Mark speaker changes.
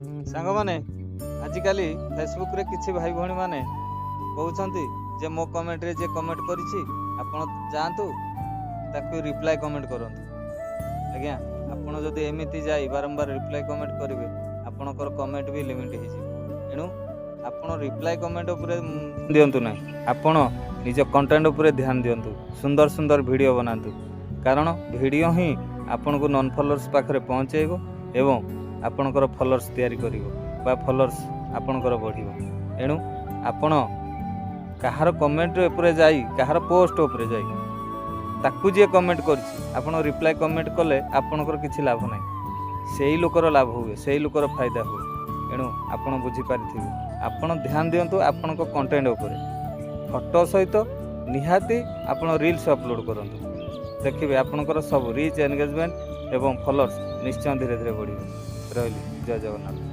Speaker 1: ସାଙ୍ଗମାନେ, ଆଜିକାଲି ଫେସବୁକ୍ରେ କିଛି ଭାଇ ଭଉଣୀମାନେ କହୁଛନ୍ତି ଯେ ମୋ କମେଣ୍ଟରେ ଯିଏ କମେଣ୍ଟ କରିଛି, ଆପଣ ଯାଆନ୍ତୁ, ତାକୁ ରିପ୍ଲାଏ କମେଣ୍ଟ କରନ୍ତୁ। ଆଜ୍ଞା, ଆପଣ ଯଦି ଏମିତି ଯାଇ ବାରମ୍ବାର ରିପ୍ଲାଏ କମେଣ୍ଟ କରିବେ, ଆପଣଙ୍କର କମେଣ୍ଟ ବି ଲିମିଟ୍ ହେଇଯିବ। ଏଣୁ ଆପଣ ରିପ୍ଲାଏ କମେଣ୍ଟ ଉପରେ ଦିଅନ୍ତୁ ନାହିଁ। ଆପଣ ନିଜ କଣ୍ଟେଣ୍ଟ ଉପରେ ଧ୍ୟାନ ଦିଅନ୍ତୁ, ସୁନ୍ଦର ସୁନ୍ଦର ଭିଡ଼ିଓ ବନାନ୍ତୁ, କାରଣ ଭିଡ଼ିଓ ହିଁ ଆପଣଙ୍କୁ ନନ୍ ଫଲୋଅର୍ସ ପାଖରେ ପହଞ୍ଚାଇବ ଏବଂ ଆପଣଙ୍କର ଫଲୋଅର୍ସ ତିଆରି କରିବ ବା ଫଲୋଅର୍ସ ଆପଣଙ୍କର ବଢ଼ିବ। ଏଣୁ ଆପଣ କାହାର କମେଣ୍ଟ ଉପରେ ଯାଇ, କାହାର ପୋଷ୍ଟ ଉପରେ ଯାଇ, ତାକୁ ଯିଏ କମେଣ୍ଟ କରିଛି, ଆପଣ ରିପ୍ଲାଏ କମେଣ୍ଟ କଲେ ଆପଣଙ୍କର କିଛି ଲାଭ ନାହିଁ। ସେଇ ଲୋକର ଲାଭ ହୁଏ, ସେଇ ଲୋକର ଫାଇଦା ହୁଏ। ଏଣୁ ଆପଣ ବୁଝିପାରିଥିବେ। ଆପଣ ଧ୍ୟାନ ଦିଅନ୍ତୁ ଆପଣଙ୍କ କଣ୍ଟେଣ୍ଟ ଉପରେ। ଫଟୋ ସହିତ ନିହାତି ଆପଣ ରିଲ୍ସ ଅପଲୋଡ଼ କରନ୍ତୁ। ଦେଖିବେ, ଆପଣଙ୍କର ସବୁ ରିଚ୍, ଏନଗେଜମେଣ୍ଟ ଏବଂ ଫଲୋଅର୍ସ ନିଶ୍ଚୟ ଧୀରେ ଧୀରେ ବଢ଼ିବ। ରହିଲି, ଜୟ ଜଗନ୍ନାଥ।